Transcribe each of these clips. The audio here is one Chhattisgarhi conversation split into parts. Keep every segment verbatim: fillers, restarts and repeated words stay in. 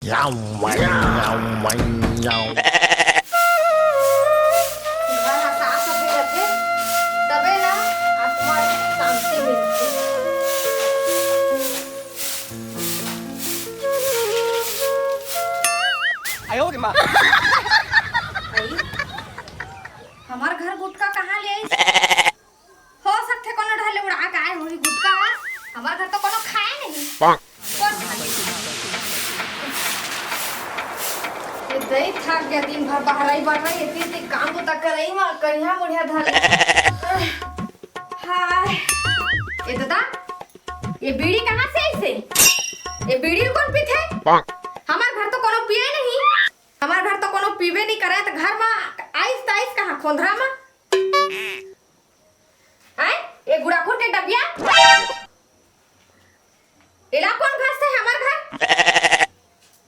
घर ह साफ सफाई रथे, तबे ना आत्मा शांति मिलथे। भाई, हमर घर गुटका कहाँ ले आइस? हो सकथे कोनो डहर ले उड़ा के आए होही गुटका ह। हमर घर तो कोनो खाए नहीं। कोन खाए? ये दई थक गया, दिन भर बहरई बहरई, इतनी इतनी काम बुता करई मा करिहा मुड़िया धर ले। हाय। ये दादा, ये बीड़ी कहाँ से आइसे? ये बीड़ी कोन पीथे? हमर घर तो कोनो पिए नहीं। हमर घर तो कोनो पीबे नहीं करे, त घर मा आइस त आइस कहाँ? खोंधरा मा? हैं? ये गुड़ाखुर के डबिया? एला कोन घर से हमर घर?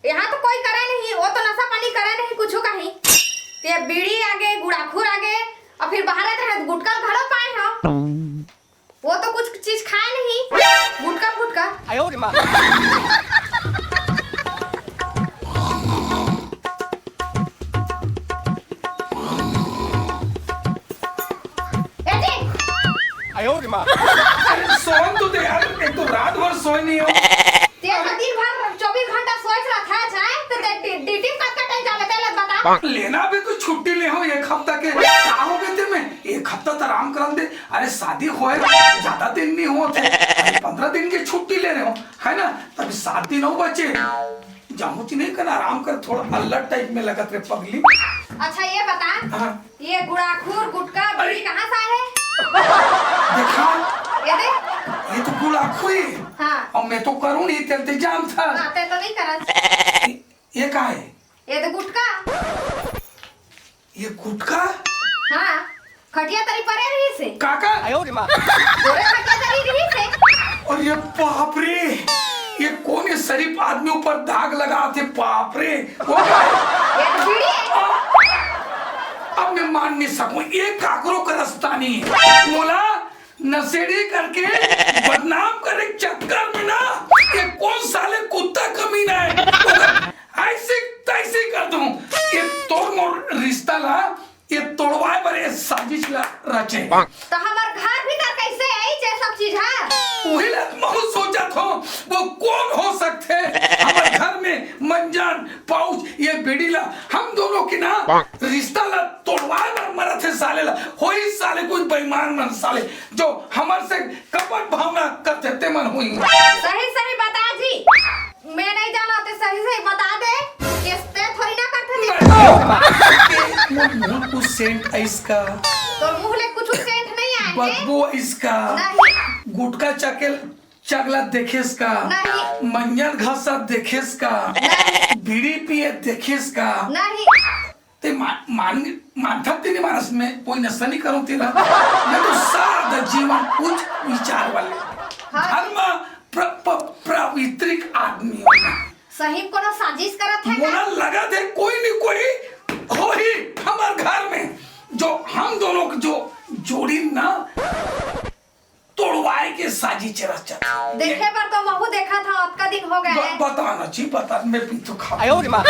यहाँ तो कोई करे नहीं, वो तो नशा पानी करे नहीं कुछ कहीं। ते बीड़ी आगे, गुड़ाखुर आगे, और फिर बाहर रहते हैं, गुटका घलो पाए हो। वो तो कुछ चीज खाए नहीं, गुटका फुटका। आयो रे माँ। ए जी, आयो रे माँ। अरे सोन तो दे यार, एक तो रात भर सोए नहीं हो। ते तो दिन भर चौबीस घंटा सोच रहा था, जाए तो दे ड्यू-, ड्यूटी कब का टाइम जावे, तेला बता। लेना भी तो छुट्टी ले हो एक हफ्ता के, का हो गए थे मैं? एक हफ्ता तो आराम करन दे। अरे शादी होए ज्यादा दिन नहीं हो थे, अरे पंद्रह दिन की छुट्टी ले रहे हो, है ना? तभी सात दिन हो बचे। जाहूँ ची नहीं करना, आराम कर, थोड़ा अल्लड़ टाइप में लगत रे पगली। अच्छा ये बता, हाँ। ये गुड़ाखुर गुटका बीड़ी अरे। कहाँ से आए है? देखा, ये दे। ये तो गुड़ाखुर ही। हाँ। और मैं तो करूँ नहीं, तेल ते जाम था। हाँ, ते तो नहीं करत। ये, ये का है? ये तो गुटका। ये गुटका? हाँ, खटिया तरी परे रही से। काका? आयो रे माँ। तोरे खटिया तरी रही से। और ये बाप रे, ये कौन ये शरीफ आदमी ऊपर दाग लगा थे, बाप रे। वो क्या है? ये तो बीड़ी है। अब मैं मान नहीं सकूं, ये काकरो का रास्ता नहीं है। मोला नशेड़ी करके बदनाम करे चक्कर में ना, ये कौन साले कुत्ता कमीना है? ऐसी तैसी कर दूं। ये तोर मोर रिश्ता ला, ये तोड़वाए बर ये साजिश ला रचे। तो हमर घर भीतर कैसे आई जे सब चीज है? वही ला महू सोचत हो, वो कौन हो सकते हैं हमर घर में मंजन, पाउच, ये बीड़ी ला, हम दोनों की ना रिश्ता ला तोड़वाए बर मरत है साले ला। होई साले कोई बेईमान मन साले, जो हमर से कपट भावना करते ते मन हुई। सही सही बता जी, मैं नहीं जाना ते सही सही बता दे, किस्ते थोड़ी ना करते थे। मोर मुंह कुछ सेंट है इसका। तोर मुंह ले कुछ सेंट नहीं आए। बदबू है इसका। नहीं। गुटखा चकेल चगला देखेस का? नहीं। मंजन घासा देखेस का? नहीं। बीड़ी पिए देखेस का? नहीं। ते मा-, मान-, मानथा ते नहीं मानस, मैं कोई नशा नहीं करूँ तेरा। मैं तो सादा जीवन उच्च विचार वाले। हाँ। धर्म प्र-, प-, पवित्रिक आदमी हूँ। सही में कोनो साजिश करत है का? मोला लगा थे कोई नहीं कोई होही हमार घर में, जो हम दोनों की जो जोड़ी ना तोड़वाए के साजिश रचत। देखे बर तो महू देखा था, अतका दिन हो गए। ब-, बता ना जी, बता, मैं भी तो खा आयो रे माँ।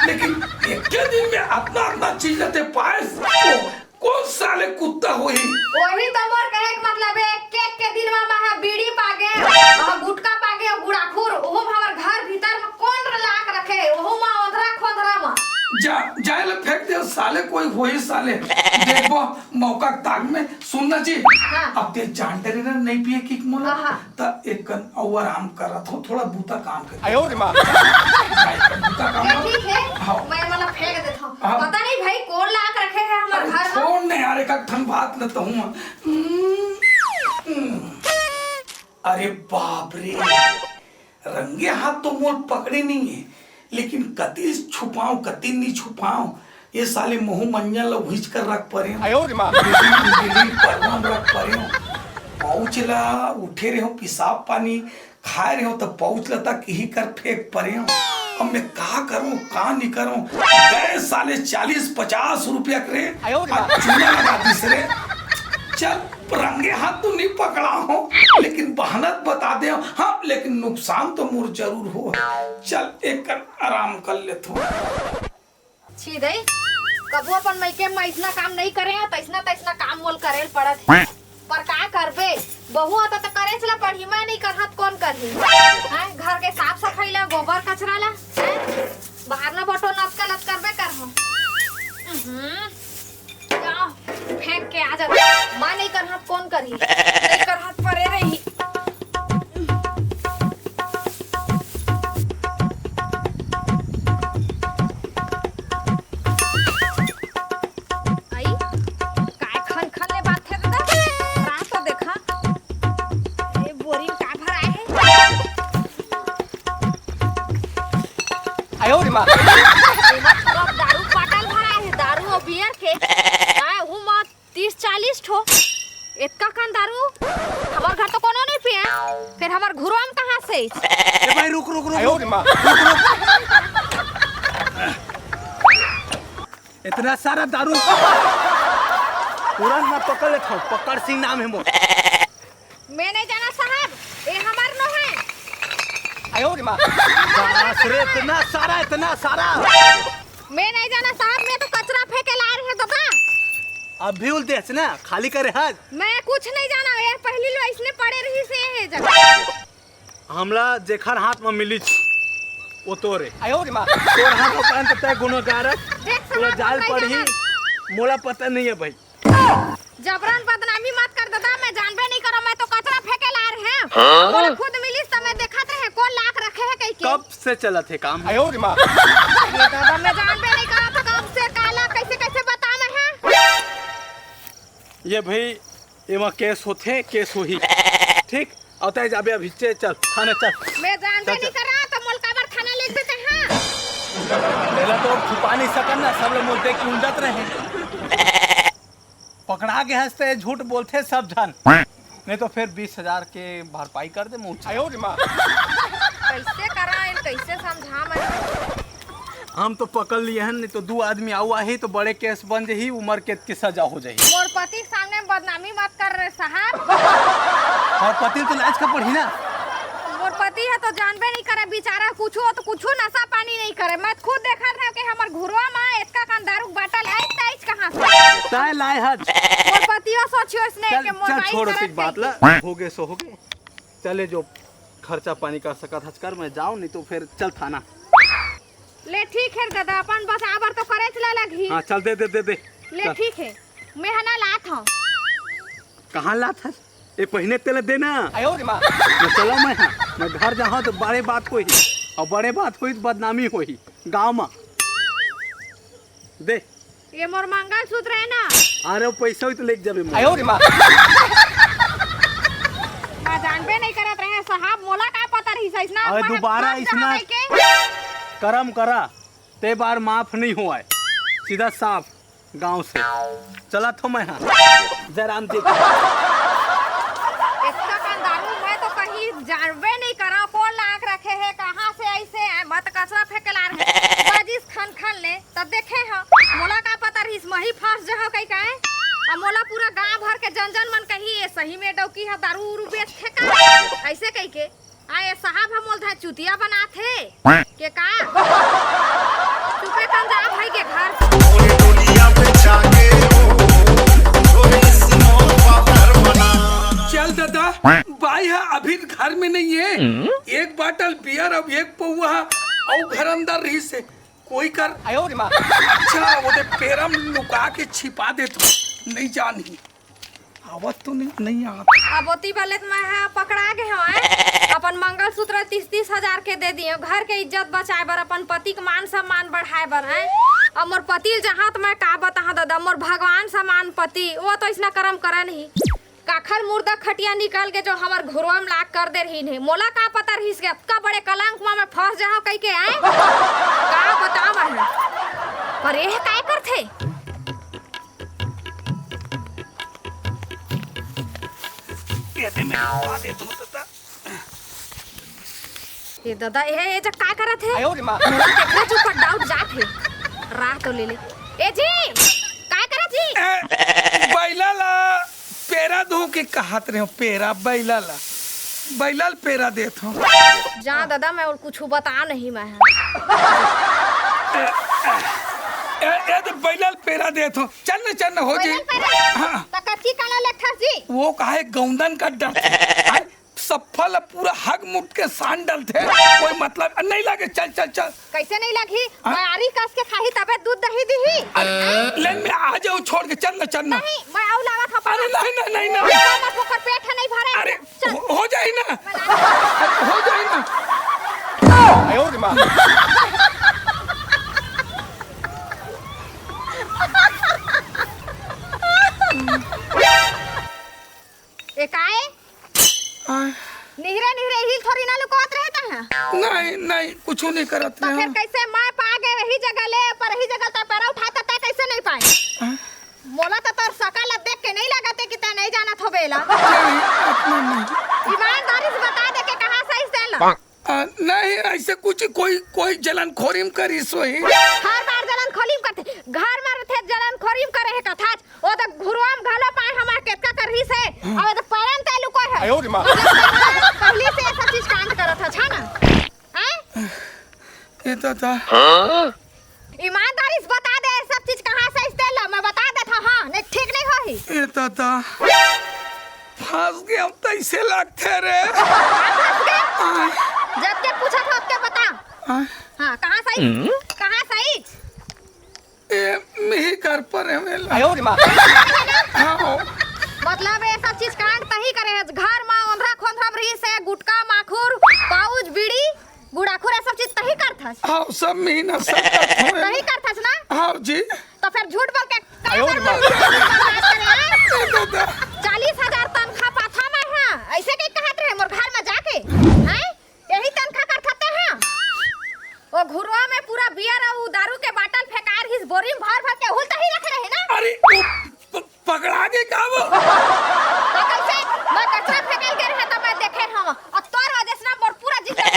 लेकिन एक के दिन में अपना, अपना चीज लेते पाए, वो कौन साले कुत्ता होही? वही तो मोर कहे के मतलब है, एक, एक के दिन में महा बीड़ी पागे, महा गुटखा पागे, और गुड़ाखुर, ओहू हमर घर भीतर में कौन लाक रखे, ओहू मा ओंधरा खोंधरा मा। जा, जाए ले फेंक दे साले, कोई होही साले। देखबो, मौका के ताक में, सुन ना जी, हाँ। अब ते जान डरे ना, नहीं पिए की मोला, हाँ, हाँ। त एक कन अउ आराम करत हो, थोड़ा बूता काम कर। आयो रे माँ। भाई, बूता काम ये कर। ठीक है, हाँ। मैं वाला फेंक देता हूँ। हाँ। पता नहीं भाई, कौन लाक रखे हैं हमारे अरे, घर में। छोड़ ना यार, एक ठन बात न तो हूँ। हम्म, हम्म। अरे बाप रे, रंगे हाथ तो मोर पकड़े नहीं है, लेकिन कति छुपाऊं, कति नहीं छुपाऊं, ये साले महू मंजन ला उहिच कर रख परे हो। आयो रे माँ। बिजली, बिजली परवा में रख परे हो। पाउच ला उठे रहे हो, पेशाब पानी खाए रहे हो, तो पाउच ला तक यही कर फेंक परे हो। अब मैं का करूं, का नहीं करूं? गए साले चालीस पचास रुपया करे, आयो रे माँ। आज चूना लगा दिस रे। चल, रंगे हाथ तो नहीं पकड़ा हो, लेकिन बहाना बता दे। हाँ, लेकिन नुकसान तो मोर जरूर हो। चल, एक कर आराम कर लेथो। छी दई, कभू अपन मइके म अइसना काम नइ करे हंव, तइसना तइसना काम मोल करे ल पड़त हे। पर का करबे, बहू ह त, त करेच ल पड़ही, मैं नइ करहंव त कोन करही? हैं, घर के साफ सफई ल, गोबर कचरा ल, हैं, बहारना बटोरना अतका ल त करबे करहूं। उहुं, जाओ, फेंक के आ जाओ। मैं नइ करहंव त कोन करही? नइ करहंव त परे रही। आई, काय खन खन ले बात हे दादा? रात तो देखा, ये बोरी में का भराए हे? आयो रे माँ। एमा पूरा दारू बाटल भराए हे, दारू अउ बियर के। आए हूँ मत। तीस चालीस ठो। एतका कन दारू हमर घर तो कोनो नइ पिए, फेर हमर घुरवा म कहाँ से अइस? ए भाई, रुक, रुक, रुक, आयो रुक। रे माँ। इतना सारा दारू। तुरंत मैं पकड़ लेथंव, पकड़ सिंह नाम हे मोर। मैं नइ जानंव साहब, ये हमर नो हे। आयो रे माँ। बाप रे, इतना सारा, इतना सारा। मैं नइ जानंव साहब, मैं तो कचरा फेंके ल आए रहेंव दादा। अभी उल देस ना, खाली करे हस। मैं कुछ नइ जानंव, ये पहिली ले अइसने पड़े रहिस हे जगह। हमला जेखर हाथ म मिलिस, वो तोरे। आयो रे माँ। तोर हाथ म पड़न त तैं गुनहगार हस। देख पूरा साहब, जाल मैं पड़ही, जानंव। मोला पता नइ हे भाई। जबरन बदनामी मत कर दादा, मैं जानबे नइ करंव, मैं तो कचरा फेंके ल आए रहेंव। हाँ? मोला खुद मिलिस त मैं देखत रहेंव कोन लाके रखे हे कहिके। कब से चलत हे काम? आयो रे माँ। ये दादा, मैं जानबे नइ करंव त कब से काला कइसे कइसे बतावंव मैं। ये भाई, एमा केस होथे, केस होही। ठीक? अउ तैं जाबे अभी, चे-, चल, थाना चल। मैं जानबे चल, नइ चल। करंव त मोला काबर थाना लेग देते हैं? तेला तो छुपा नइ सकन ना, सब लोग मोला देख के उंजत रहे। पकड़ा गे हस त झूठ बोलथे सब झन, नइ तो फेर बीस हजार के भरपाई कर दे मुँह। आयो रे माँ। कइसे करंव, कइसे समझावंव मैं? हम तो पकड़ लिए हन, नइ तो दू आदमी अउ आही त बड़े केस बन जाही, उमर कैद के सजा हो जाही। मोर पति के सामने बदनामी मत कर रे साहब। अउ पति ल तो लाज के पड़ही ना। मोर पति ह तो जानबे नइ करे बिचारा, कुछू त कुछू नशा पानी नइ करे। मैं खुद देखत रहेंव कि हमर घुरवा म एतका कन दारू के बाटल आइस त आइस कहाँ से? तैं लाए हस। मोर पतियो सोचियो अइसने चल, कि मोर चल, बाई छोड़ करत ओतिक बात ला। कहिके। होगे सो होगे। चले जो खर्चा पानी कर सकत हस कर, मैं जांव, नइ तो फेर चल थाना। ले ठीक हे दादा, अपन बचाबर तो करेच ल लगही। हाँ, चल दे, दे, दे, दे। ले चल। ठीक हे, मैं ह ना लात हंव। कहाँ लात हस? ए पहिने तेला दे ना। आयो रे माँ। मैं चलंव मैं, हाँ। मैं घर जाहूँ त बड़े बात होही, अउ बड़े बात होही त बदनामी होही गाँव म। दे। ये मोर मंगलसूत्र हे ना। अरे, वो पैसा होही त लेके जाबे मोर। आयो रे माँ। मैं जानबे नइ करत रहेंव साहब, मोला का पता रहिस अइसना अरे, अपन दोबारा फंस अइसना जाहूँ कहिके। करम करा, ते बार माफ नइ होवय। सीधा साफ गाँव से चलत हंव मैं, हाँ। जयराम जी। एतका कन दारू मैं तो कहीं जानबे नइ करंव, कोन लाके रखे हे, कहाँ से अइस हे, मैं तो कचरा फेंके ल आए रहेंव, बाजिस खन खन ले। त देखे हंव, मोला का पता रहिस, मही फंस जाहूँ कहिके। अउ मोला पूरा गांव भर के जन जन मन कही, "ये सही में डौकी ह, दारू उरू बेचथे का?" अइसे कहिके। आ, ये साहब ह मोला धर चुतिया बनाथे के का? चुपे कन जा भाई के घर। चल दादा, बाई ह अभी घर में नइ हे। एक बाटल बियर अउ एक पौवा ह अउ घर अंदर रहिस हे। कोई कर। आयो रे माँ। अच्छा, वो दे पेरा म लुका के छिपा देथंव, नइ जानही। आवत तो नइ, नइ आवत। अब ओती बले त मैं ह पकड़ा गे हंव, हैं? अपन मंगलसूत्र तीस तीस हजार के दे दिए हंव, घर के इज्जत बचाए बर, अपन पति के मान सम्मान बढ़ाए बर, हैं? अब मोर पति ल जाहूँ त मैं का बताहूँ दादा, मोर भगवान समान पति, वो तो अइसना करम करे नहीं। काखर मुर्दा खटिया निकल के जो हमर घुरवा म लाके कर दे रहिन हे। मोला का पता रहिस के अतका बड़े कलंक म मैं फंस जाहूँ कहिके, आए? का बतावंव मैं? पर ये काय करथे? ये दे, मैं आ देथंव दादा। ए दादा, ए, ए जग का करत हे? आयो रे माँ। मोला देखना चुप पर डाउट जात हे। राह तो ले ले। ए जी, का करत जी? ए, बैला ला तू के कहत रहे हो पेरा, बैला ला, बैला ल पेरा देत हो। जा दादा, मैं और कुछ बता नहीं मैं। ए, ए, तो बैला ल पेरा देत हो। चल न, चल न, हो जी। बैला ल पेरा? हाँ। त कच्ची काला लेथस जी? वो काहे गौंदन का डर। सफल पूरा हग मुट के सान डलथे, कोई मतलब नहीं लागे। चल, चल, चल। कैसे नहीं लगही? हाँ? मैं आरी कस के खाही, तबे दूध दही दीही। अरे, लेन में आ जाओ, छोड़ के चल ना, चल ना। नहीं, मैं आऊ लावत हूँ। अरे, नहीं, नहीं, नहीं, नहीं। चल, मत, ओकर पेट है, नहीं भरे। अरे, चल। हो, हो जाए ना। मैं ला- हो जाए ना। ए, काए? आय। निहरे निहरे हिल थोड़ी ना लुकोत रहे तैं। नहीं, नहीं, कुछ नहीं करत तो रहे फिर हम। कैसे मैं पा गए वही जगह ले, पर वही जगह तो पैर उठा तो तैं कैसे नहीं पाए? आय। मोला तो तोर शकल देख के नहीं लगते कि तैं नहीं जानत होबे ला। नहीं, अपना नहीं। ईमानदारी से बता दे के कहाँ से आइस तेला? आ, नहीं, ऐसे कुछ कोई, कोई जलनखोरी म करिस होही। हर बार जलनखोरी म करथे, घर म रथे जलनखोरी म करे हे कथाच। ओ तो घुरुआ म घलो पाए हमार केतका करही से, अब तो पैरन तैं लुकोय हे। आयो रे माँ। मतलब, पहली से ऐसा चीज कांड करत हस, है ना? हैं? ए दादा। ईमानदारी से बता दे, सब चीज कहाँ से आइस तेला, मैं बता देत हूँ, हाँ, नहीं ठीक नहीं होही। ए दादा, फंस गए हम, तैसे लगथे रे। फंस गए? हाँ। जब के पूछत हो, तब के बता। हाँ। हाँ, कहाँ से आइस? हम्म? कहाँ से आइस? ए, मिही कर पर है मेला। आयो रे माँ। हाँ। मतलब, ये सब चीज कांड तही करे है, घर में ओंधरा खोंधरा में रही से, गुटखा, माखुर, पाउच, बीड़ी, गुड़ाखुर, ये सब चीज तही करथस? हाँ, सब महीना सब करत हवे। तही करथस ना? हाँ जी। तो फिर झूठ बोल के का आयो रे बात माँ। है? ए दादा। चालीस हजार तनखा पाथा मैं, हाँ, ऐसे के कहत रहे मोर घर में जाके, हैं? यही तनखा करथस ते, हाँ? वो घुरुआ में पूरा बियर अउ दारू के बाटल फेंकार हिस, बोरी में भर भर के हुल तही रखे रहे ना? अरे, वो प-, पकड़ा गे का वो? तो कैसे? मैं कचरा फेंके ल गे रहे त मैं देखे हंव। अउ तोर वजह से ना मोर पूरा जिंदगी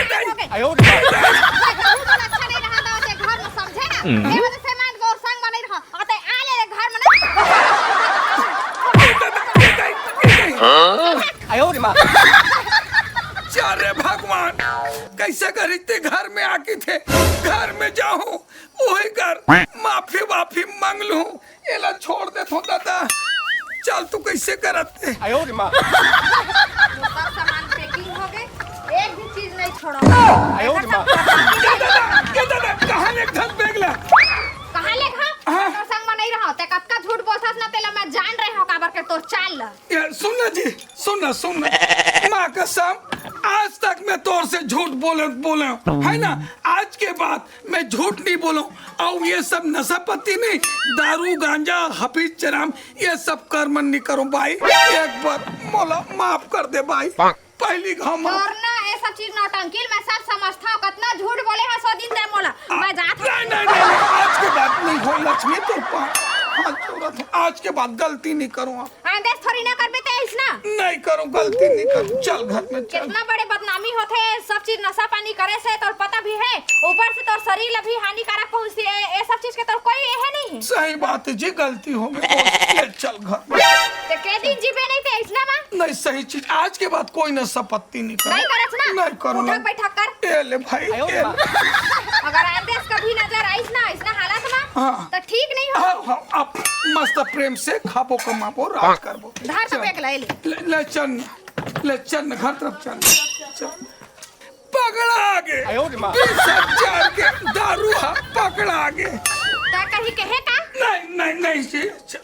खराब हो गे। आयो रे। मैं कहूँ तो अच्छा नहीं रहा था, ओते घर में समझे ना। हम्म। ए वजह से मैं गौर संग में नहीं रहा। अउ ते आ ले रे घर में ना। आयो रे माँ। जा रे भगवान, कैसे करी ते घर में आके थे, घर में जाहूँ, वही कर माफी वाफी मांग लूँ। एला छोड़ देथों दादा, चल तू कैसे करत हे। आयो रे माँ। सब सामान packing हो गे, एक भी चीज नहीं छोड़ो। आयो रे माँ। ए दादा, ए दादा, कहाँ लेगथस bag ला? कहाँ लेगहूँ? हाँ। तोर संग में नहीं रहा, ते कतका झूठ बोलथस ना, तेला मैं जान रहे हंव काबर के तोर चाल ला। ए, सुन ना जी, सुन ना, सुन ना। माँ कसम, आज तक मैं तोर से झूठ बोले, बोले हंव, है ना? आज के बाद मैं झूठ नहीं बोलूं। अउ ये सब नशा पत्ती नहीं, दारू, गांजा, हफीज, चराम, ये सब कर मन नहीं करूं भाई। एक बार मोला माफ कर दे भाई। पहली घाव में। तोर ना ये सब चीज नौटंकी ल मैं सब समझथंव, कतना झूठ बोले हस ओ दिन ते मोला। मैं जात हंव। नहीं, नहीं, नहीं, नहीं, आज के बाद नहीं हो लक्ष्मी, तोर पाँव हाथ जोड़त हंव, आज के बाद गलती नहीं करूं। आइंदा थोड़ी ना करबे ते अइसना। नहीं करूं, गलती नहीं करूं। चल घर में चल। कितना बड़े बदनामी होथे, सब चीज नशा पानी करे से तोर पता भी है, ऊपर से तोर शरीर ला भी हानिकारक पहुंचती है, ये सब चीज के तोर कोई ये है नहीं। सही बात है जी, गलती हो गई। ले चल घर में। ते के दिन जीबे नहीं ते अइसना मा? नहीं, सही चीज, आज के बाद कोई नशा पत्ती नहीं करूं। नहीं करस ना? नहीं करूं उठक ना। बैठक कर। ए ले भाई, ए ले। अगर आइंदा कभी नजर आइस ना, अइसना हालत मा, हाँ। तो ठीक नहीं हो। हाँ, हाँ, अब मस्त प्रेम से खाबो कमाबो, राज करबो। धर तो चल। Bag ला, ले। ले, ले चल, ले चल, घर तरफ चल, चल। पकड़ा गे। आयो रे माँ। बीस हजार के दारू हा पकड़ा गे। तो कहीं कहे का? नहीं, नहीं, नहीं जी। चल।